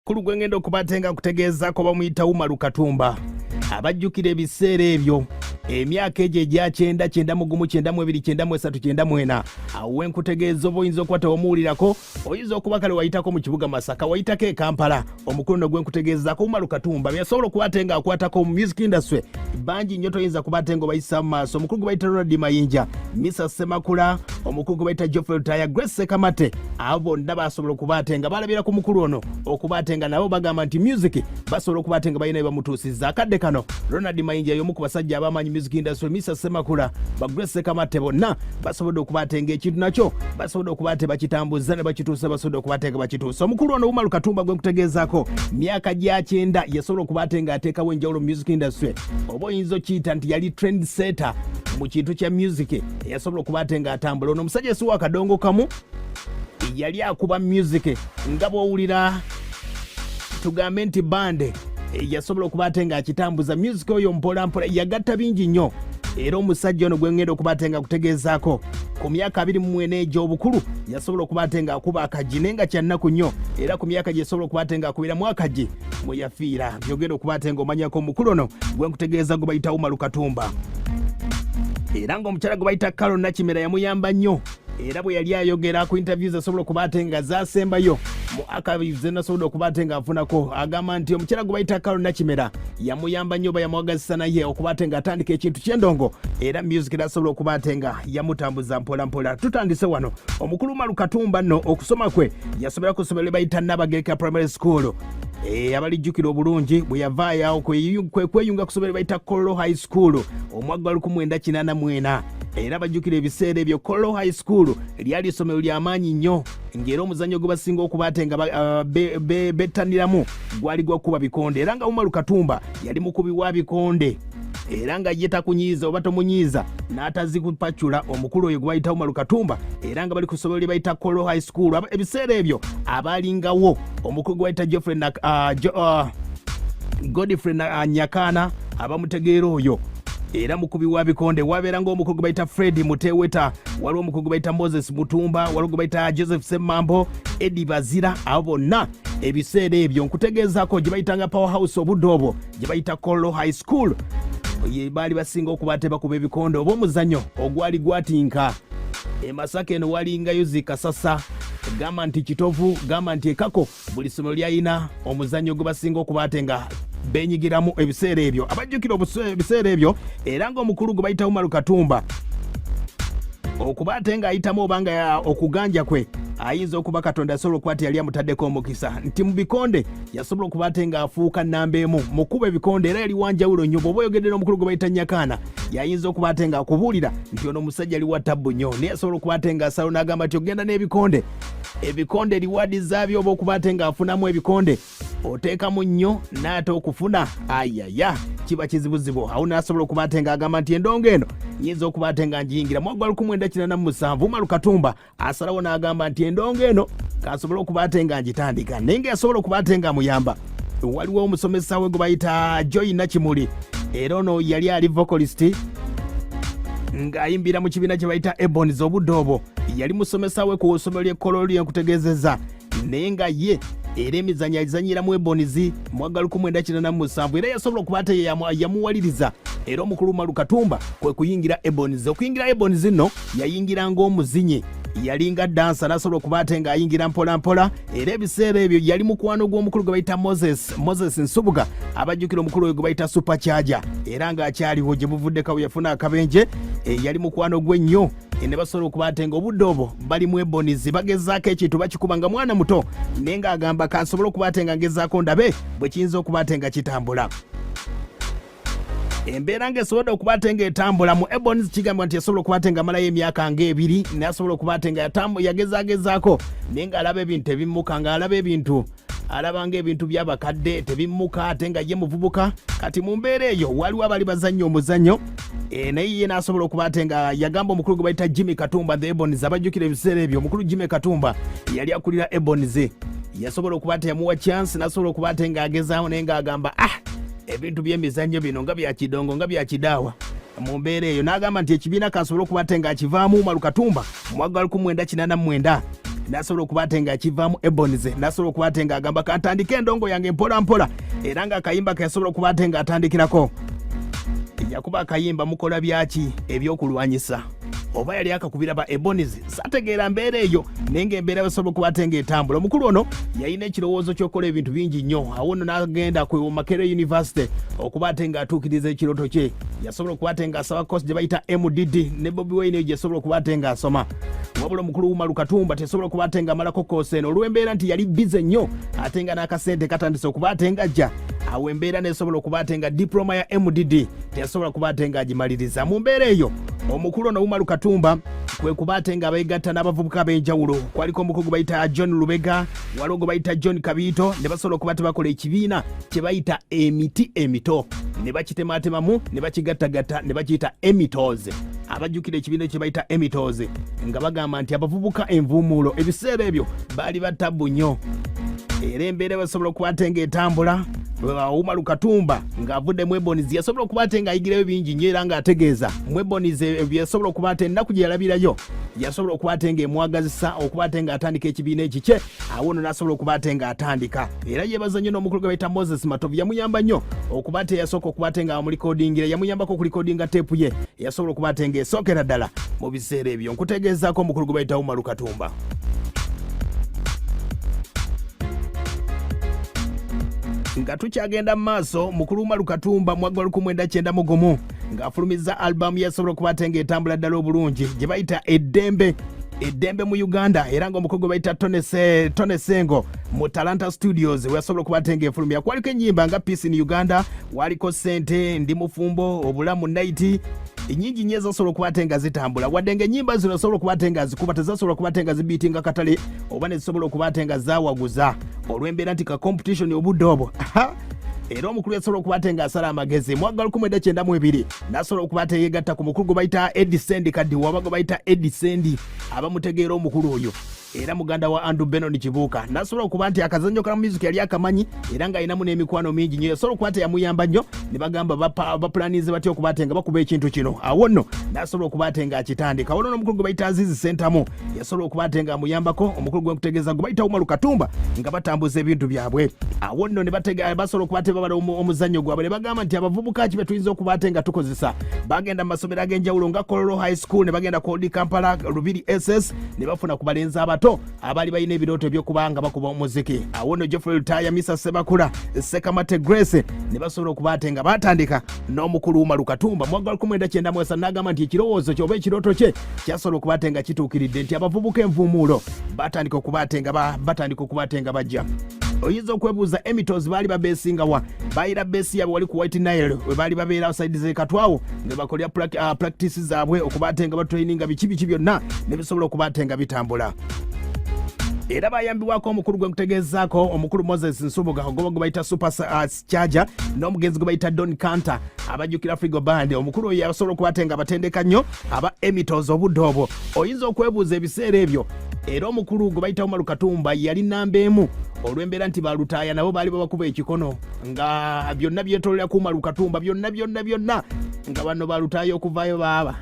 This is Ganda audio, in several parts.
Kulu gwe ngenda okuba ate nga nkutegeezaako bamuyita Umaru Katumba. Abajjukira ebiseera ebyo, emyaka egyo egya 90, 91, 92, 93, 94, awo we nkutegeeza oba oyinza okuba tewamuwulirako, oyinza okuba kale wayitako mu kibuga Masaka, wayitako e Kampala. Omukulu no gwe nkutegeezaako Umaru Katumba byasobola okuba ate nga akwatako mu music industry bangi nnyo, toyinza kuba ate nga obayisa mu maaso. Omukulu gwe bayita Ronald Mayinja, Misa Semakula, omukulu gwe bayita Geoffrey Lutaaya, Grace Sekamate, abo bonna basobola okuba ate nga balabira ku mukulu ono okuba ate nga nabo bagamba nti music basobola okuba ate nga balina byebamutuusizza. Akadde kano Ronald Mayinja y'omu ku basajja ab'amaanyi music industry, Misa Semakula, ba Grace Sekamate bonna basobodde okuba ate nga ekintu nakyo basobodde okuba ate bakitambuza ne bakituusa, basobodde okuba ate nga bakituusa. Omukulu ono Umaru Katumba gwe nkutegeezaako, myaka gya 90 yasobola okuba ate nga ateekawo enjawulo mu music industry, oba oyinza okiyita nti yali trend setter mu kintu kya music eyasobola okuba ate nga atambula. Ono omusajja si wa kadongo kamu, yali akuba music nga bw'owulira tugambe nti bande, yasobola okuba ate ng'akitambuza music oyo mpola mpola, yagatta bingi nnyo. Era omusajja ono gwe ngenda okuba ate nga kutegeezaako, ku myaka 24 egy'obukulu yasobola okuba ate ng'akuba akagi, naye nga kyannaku nnyo, era ku myaka gyesobola okuba ate ng'akubiramu akagi mwe yafiira. Byogenda okuba ate ng'omanyako omukulu ono gwe nkutegeeza gwe bayita Umaru Katumba. Era ng'omukyala gwe bayita Carol Nakimera yamuyamba nnyo, era bwe yali ayogera ku interviews asobola okuba ate nga zasembayo mu archives nasobodde okuba ate nga afunako, agamba nti omukyala gwe bayita Carol Nakimera yamuyamba nnyo oba yamwagazisa naye okuba ate nga atandika ekintu ky'endongo, era music nasobola okuba ate nga yamutambuza mpola mpola. Tutandise wano. Omukulu Umaru Katumba nno okusoma kwe yasomera ku ssomero lye bayita Nabagereka Primary School. Abalijjukira obulungi, bwe yavaayo kwe kweyunga ku ssomero lye bayita Kololo High School omwaka gwa 1984. Era bajjukira ebiseera ebyo Kololo High School lyali essomero ly'amaanyi nnyo, ng'era omuzannyo gwe basinga okuba ate nga bettaniramu gwali gwa kukuba bikonde, era nga Umaru Katumba yali mukubi wa bikonde, era nga ye takunyiiza oba tomunyiiza n'atazikupacula. Omukulu oyo gwe bayita Umaru Katumba, era nga bali ku ssomero lye bayita Kololo High School, ebiseera ebyo abalingawo omukulu gwe bayita Geoffrey Godfrey Nyakaana, abamutegeera oyo era mukubi wa bikonde. Wabeera ng'omukulu gwe bayita Fred Muteweta, waliwo omukulu gwe bayita Moses Mutumba, waliwo gwe bayita Joseph Semmambo, Edi Bazira, abo bonna ebiseera ebyo nkutegeezaako gye bayitanga Power House, obudde obwo gye bayita Kololo High School, ye baali basinga okuba te bakuba ebikonde oba omuzannyo ogwali gwatinka. E Masaka eno walingayo zikasasa, gamba nti Kitovu, gamba nti Ekako, buli ssomero lyalina omuzannyo gwe basinga okuba ate nga benyigiramu ebiseera ebyo, abajjukira ebiseera ebyo. Era ng'omukulu gwe bayita Umaru Katumba okuba ate ng'ayitamu oba nga okuganja kwe ayinza okuba Katonda asobola okuba nti yali amutaddeko omukisa nti mu bikonde yasobola okuba ate ng'afuuka nnamba emu mu kuba ebikonde, era yali wanjawulo nnyo. Bw'oba oyogedde n'omukulu gwe bayita Nyakaana, yayinza okuba ate ng'akubuulira nti ono omusajja ali wa tabbu nnyo, naye asobola okuba ate ng'asalawo n'agamba nti ogenda n'ebikonde, ebikonde riwaadi zaabyo oba okuba ate ng'afunamu ebikonde oteekamu nnyo n'ate okufuna ayaya kiba kizibuzibu. Awo n'asobola okuba ate ng'agamba nti endongo eno nyinza okuba ate nga ngiyingira. Mwaka gwa 1987 Umaru Katumba asalawo n'agamba nti endongo eno kasobole okuba ate nga ngitandika, naye nga yasobola okuba ate nga amuyamba waliwo omusomesa we gwe bayita Joy Nakimuli, era ono yali ali vocalist ng'ayimbira mu kibiina kye bayita Ebonies. Obudde obwo yali musomesa we ku ssomero ly'e Kololo lyenkutegeezezza, naye nga ye era emizannyo agizanyiramu Ebonies. Mwaka 1987 era yasobola okuba ate yamuwaliriza, era omukulu Umaru Katumba kwe kuyingira Ebonies. Okuyingira Ebonies nno yayingira ng'omuzinyi, yalinga dansa, nasobola okuba ate ng'ayingira mpola mpola. Era ebiseera ebyo yali mukwano gw'omukulu gwe bayita Moses Nsubuga, abajjukira omukulu oyo gwe bayita Supercharger, era ng'akyaliwo gye buvuddeko bwe yafuna akabenje. Yali mukwano gwe nnyo, ne basobola okuba ate nga obudde obwo bali mu Ebonies bagezaako ekintu bakikuba nga mwana muto, naye ng'agamba kansobole okuba ate nga ngezaako ndabe bwe kiyinza okuba ate nga kitambula. Embeera ng'esobodde okuba ate ng'etambula mu Ebonies, kigambibwa nti yasobola okuba ate ng'amalayo emyaka ng'ebiri, naye asobola okuba ate nga yagezaagezaako, naye ng'alaba ebintu tebimmuka, ng'alaba ebintu, alaba ng'ebintu by'abakadde tebimmuka, ate nga ye muvubuka. Kati mu mbeera eyo waliwo abali bazannya omuzannyo, naye ye n'asobola okuba ate nga yagamba omukulu gwe bayita Jimmy Katumba the Ebonies, abajjukira ebiseera ebyo omukulu Jimmy Katumba yali akulira Ebonies, yasobola okuba ate yamuwa chance n'asobola okuba ate ng'agezaawo, naye ng'agamba, ah, ebintu by'emizannyo bino nga bya kidongo, nga bya kidaawa. Mu mbeera eyo n'agamba nti ekibiina kasobole okuba ate ng'akivaamu. Umaru Katumba mu mwaka gwa 1989 N'asobola okuba ate ng'akivaamu Ebonies, n'asobola okuba ate ng'agamba kantandike endongo yange mpola mpola, era ng'akayimba ke yasobola okuba ate ng'atandikirako yakuba akayimba mukola byaki ebyokulwanyisa, oba yali akakubira ba Ebonies, sategeera mbeera eyo, naye ng'embeera basobola okuba ate ng'etambula. Omukulu ono yalina ekirowoozo ky'okukola ebintu bingi nnyo. Awo nno n'agenda ku Makerere University okuba ate ng'atuukiriza ekirooto kye. Yasobola okuba ate ng'asaba course gye bayita MDD ne Bobi Wine eyo gyesobola okuba ate ng'asoma. Wabula omukulu Umaru Katumba tesobola okuba ate ng'amalako koosi eno olw'embeera nti yali bize nnyo, ate nga n'akasente katandise okuba ate ng'ajja. Awo embeera nesobola okuba ate nga diploma ya MDD teyasobola kuba ate ng'agimaliriza. Mu mbeera eyo omukulu ono Umaru Katumba kwe kuba ate nga beegatta n'abavubuka ab'enjawulo. Kwaliko omukulu gwe bayita John Lubega, waliwo gwe bayita John Kabiito, ne basobola okuba tebakola ekibiina kye bayita Emiti Emito, ne bakitematemamu ne bakigattagatta ne bakiyita Emitos. Abajjukira ekibiina kye bayita Emitos nga bagamba nti abavubuka envuumuulo ebiseera ebyo baali batabbu nnyo, era embeera basobola okuba ate ng'etambula. Umaru Katumba ng'avudde mu Ebonies yasobola okuba ate ng'ayigirayo bingi nnyo, era ng'ategeeza mu Ebonies byeyasobola okuba ate ennaku gye yalabirayo yasobola okuba ate ng'emwagazisa okuba ate ng'atandika ekibiina ekikye. Awo nno n'asobola okuba ate ng'atandika, era yeebaza nnyo n'omukulu gwe bayita Moses Matovu, yamuyamba nnyo okuba ate yasooka okuba ate ng'amulikodingira, yamuyambako okulikodinga teepu ye yasobola okuba ate ng'esookera ddala mu biseera ebyo. Nkutegeezaako omukulu gwe bayita Umaru Katumba. Nga tukyagenda mu maaso, mukulu Umaru Katumba mwaka 1991 ng'afulumizza albamu yasobola okuba ate ng'etambula ddala obulungi gye bayita Eddembe, Eddembe mu Uganda, era ng'omukulu gwe bayita Tone Sengo mu Talanta Studios weyasobola okuba ate ng'efulumya. Kwaliko ennyimba nga Peace in Uganda, waliko Sente, Ndi Mufumbo, Obulamu Night, nyingi nnyo ezasobola okuba ate nga zitambula. Wadde ng'ennyimba zino osobola okuba ate nga zikuba, tezasobola okuba ate nga zibiitinga katale oba ne zisobola okuba ate nga zawaguza olw'embeera nti ka competition obudde obwo. Era omukulu yasobola okuba ate ng'asala amagezi mwaka 1992 n'asobola okuba ate yeegatta ku mukulu gwe bayita Eddie Sendi Kadiwa, oba gwe bayita Eddie Sendi abamutegeera omukulu oyo, era muganda wa Andrew Benon Kibuuka. Nasobola okuba nti akazannyo ka music yali akamanyi, era ng'alinamu n'emikwano mingi nnyo. Yasobola okuba nti yamuyamba nnyo ne bagamba bapulanize batya okuba ate nga bakuba ekintu kino. Awo nno nasobola okuba ate ng'akitandika. Waliwo n'omukulu gwe bayita Azizi Sentamu yasobola okuba ate ng'amuyambako, omukulu gwe nkutegeeza gwe bayita Umaru Katumba, nga batambuza ebintu byabwe. Awo nno ne basobola okuba ate babala omuzannyo gwabwe ne bagamba nti abavubuka ki be tuyinza okuba ate nga tukozesa. Bagenda mu masomero ag'enjawulo nga Kololo High School, ne bagenda ku Old Kampala Lubiri SS, ne bafuna ku balenzi abato abaali balina ebirooto ebyokuba nga bakuba omuziki. Awo nno Geoffrey Lutaaya, Misa Semakula, Sekamate Grace, ne basobola okuba ate nga batandika n'omukulu Umaru Katumba mwaka 1993, n'agamba nti ekirowoozo kye oba ekirooto kye kyasobola okuba ate nga kituukiridde, nti abavubuka envuumuulo batandika okuba ate nga batandika okuba ate nga bajja. Oyinza okwebuuza Emitos baali babeesingawa? Bayira beesi yaabwe wali ku White Nile we baali babeera saidi z'ekatwawo nga bakolera practice zaabwe okuba ate nga batraininga biki biki byonna ne bisobola okuba ate nga bitambula. Era bayambibwako omukulu gwe nkutegeezaako, omukulu Moses Nsubuga ogoba gwe bayita Super Charger, n'omugenzi gwe bayita Don Canter abajjukira Frigo Band. Omukulu oyo yasobola okuba ate nga batendeka nnyo aba Emitos obudde obwo. Oyinza okwebuuza ebiseera ebyo, era omukulu gwe bayita Umaru Katumba yali namba emu olw'embeera nti balutaaya nabo baali babakuba ekikono nga byonna byetolera ku Umaru Katumba byonna byonna byonna, nga bano balutaaya okuvaayo baaba.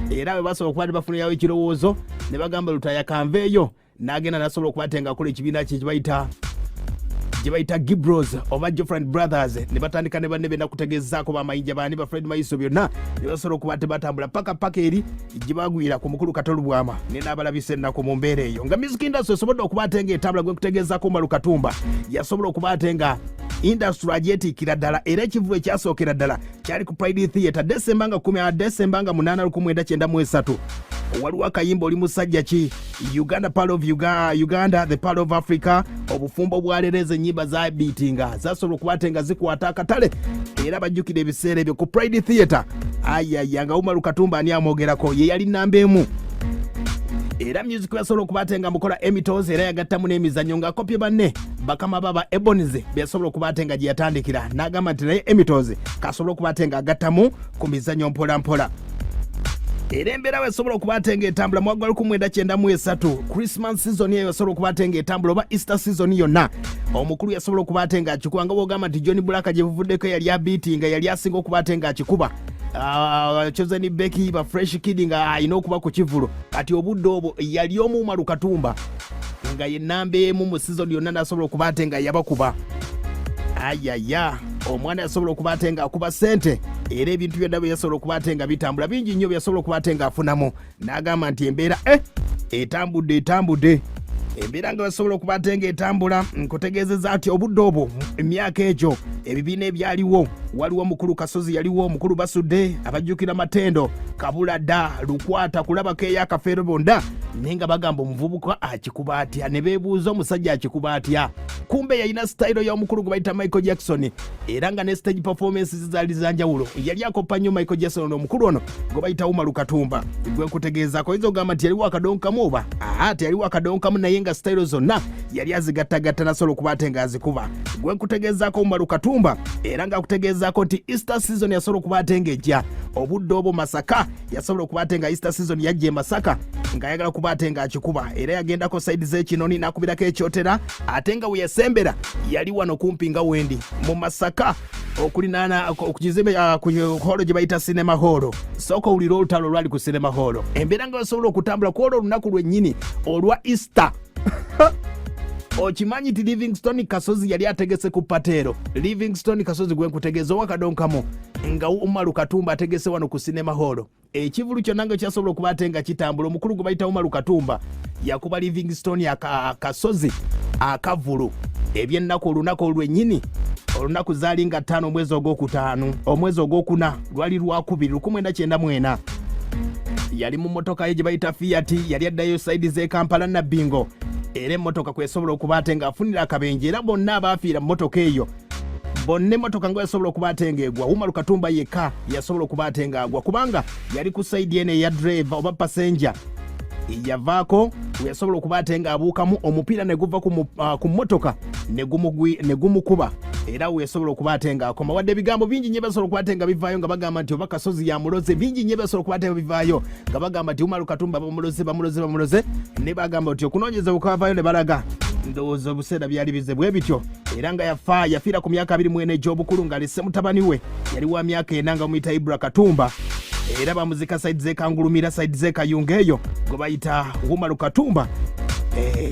Era bwe basobola okuba tebafunirawo ekirowoozo ne bagamba Lutaaya kanveeyo, n'agenda nasobola okuba ate ng'akola ekibiina kye gye bayita Gibros oba Jeffrey Brothers, ne batandika ne banne benakutegezaako bamayinja baani ba Fred Maiso byonna, ne basobola okuba ate batambula paka paka eri gye bagwira ku mukulu Kato Lubwama ne n'abalabisa ennaku. Mu mbeera eyo nga music industry esobodde okuba ate ng'etambula, gwe kutegeezaako Umaru Katumba yasobola okuba ate nga industry agyetiikira ddala, era ekivubo ekyasookera ddala kyali ku Pride Theatre Desemba nga 10, Desemba nga 8 1993. Waliwo akayimba Oli Musajja Ki, Uganda Part of Uganda, the Part of Africa, Obufumbo Bwaleero. Ezo ennyimba zabiitinga, zasobola okuba ate nga zikwata akatale, era bajjukira ebiseera ebyo ku Pride Theatre. Ayaya, nga Umaru Katumba ani amwogerako, ye yali namba emu. Era music yasobola okuba ate nga mukola Emitos, era yagattamu n'emizannyo ng'akopye banne bakama baba Ebonies byasobola okuba ate nga gye yatandikira, n'agamba nti naye Emitos kasobola okuba ate nga agattamu ku mizannyo mpola mpola. Era embeera wesobola okuba ate ng'etambula mwaka 1993, Christmas season eyo yasobola okuba ate ng'etambula oba Easter season yonna, omukulu yasobola okuba ate ng'akikuba nga bwogamba nti John Black gye buvuddeko yali abiitinga, yali asinga okuba ate ng'akikuba. Chosen Becky ba Fresh Kid nga alina okuba ku kivulo. Kati obudde obwo yali omu Umaru Katumba. Nga ye namba emu mu sizoni yonna nasobola okuba ate nga yabakuba. Ayaya, omwana yasobola okuba ate nga akuba ssente, era ebintu byonna bye yasobola okuba ate nga bitambula bingi nnyo byasobola okuba ate nga afunamu, n'agamba nti embeera etambudde, etambudde embeera nga basobola okuba ate nga etambula. Nkutegeezeza nti obudde obwo, emyaka egyo, ebibiina ebyaliwo, waliwo omukulu Kasozi, yaliwo omukulu Basudde, abajjukira Matendo, Kabulada, Lukwata, kulabako eyakafeero bonna, naye nga bagamba omuvubuka akikuba atya, ne beebuuza omusajja akikuba atya. Kumbe yalina sitayiro y'omukulu gwe bayita Michael Jackson, era nga ne stage performance zaali zanjawulo. Yali akoppa nnyo Michael Jackson ono omukulu ono gwe bayita Umaru Katumba gwe nkutegeezaako. Oyinza okugamba nti yaliwo akadonkamu oba aha teyaliwo akadonkamu, naye nga sitayiro zonna yali azigattagatta nasobola okuba ate ng'azikuba. Gwe nkutegeezaako Umaru Katumba, era nga akutegeezaako nti Easter season yasobola okuba ate ng'ejja obudde obwo Masaka, yasobola okuba ate nga Easter season yajja e Masaka ng'ayagala kuba ate ng'akikuba, era yagendako saidi z'Ekinoni n'akubirako Ekyotera, ate nga we yasembera yali wano kumpi nga wendi mu Masaka okulinaana okukizimbe ku holo gye bayita Cinema Hall. Sooka owulire olutalo olwali ku Cinema Hall, embeera nga basobola okutambula ku olwo olunaku lwennyini olwa Easter. Okimanyi nti Livingstone Kasozi yali ategese ku pateero? Livingstone Kasozi gwe nkutegeeza owakadonkamu, nga Umaru Katumba ategese wano ku Cinema Hall ekivulu kyonna nga kyasobola okuba ate nga kitambula. Omukulu gwe bayita Umaru Katumba yakuba Livingstone Akasozi akavulu ebyennaku olunaku olwennyini. Olunaku zaali nga 5 omwezi ogwokutaano, omwezi ogwokuna, lwali lwakubiri 1994. Yali mu mmotoka ye gye bayita Fiat, yali addayo saidi z'e Kampala Nabbingo, era emmotoka kwesobola okuba ate ng'afunira akabenje, era bonna abaafiira mu mmotoka eyo bonna, emmotoka nga yasobola okuba ate ng'egwa, Umaru Katumba yekka yasobola okuba ate ng'agwa kubanga yali ku saidi eno eya driver oba passenger. Yavaako weyasobola okuba ate ng'abuukamu omupiira ne guva ku mmotoka ne gumukuba, era weyasobola okuba ate ng'akoma. Wadde ebigambo bingi nnyo basobola okuba ate nga bivaayo nga bagamba nti oba Kasozi yamuloze, bingi nnyo basobola okuba ate nga bivaayo nga bagamba nti Umaru Katumba bamuloze, bamuloze, bamuloze, ne bagamba nti okunoonyeza bwekavaayo ne balaga ndowooza obuseera byali bize bwe bityo. Era nga yafa, yafiira ku myaka 24 egy'obukulu, ng'alese mutabani we yali wa myaka 4 nga bamuyita Ibra Katumba, era bamuzika saidi z'Ekangulumira, saidi z'Ekayunga eyo, gwe bayita Umaru Katumba.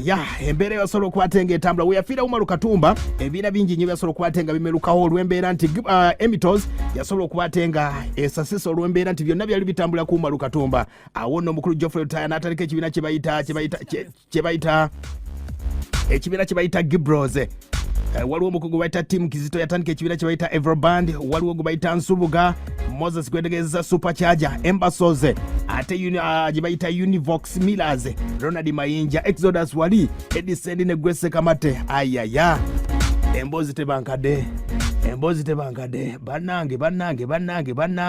Ya embeera eyasobola okuba ate nga etambula we yafiira Umaru Katumba, ebiina bingi nnyo byasobola okuba ate nga bimerukawo olw'embeera nti Emitos yasobola okuba ate nga esasisa olw'embeera nti byonna byali bitambula ku Umaru Katumba. Awo nno omukulu Geoffrey Lutaaya n'atandika ekibiina kye bayita ekibiina kye bayita Gibros. Waliwo omukugu bayita Tim Kizito, yatandika ekibiina kye bayita Everband. Waliwo gwe bayita Nsubuga Moses, gwetegeeza Supercharger Embasos, ate gye bayita Univox Millers, Ronald Mayinja, Exodus, wali Edison ne Grace Kamate. Ayaya, emboozi tebankadde, emboozi tebankadde, bannange, bannange, bannange, bannange.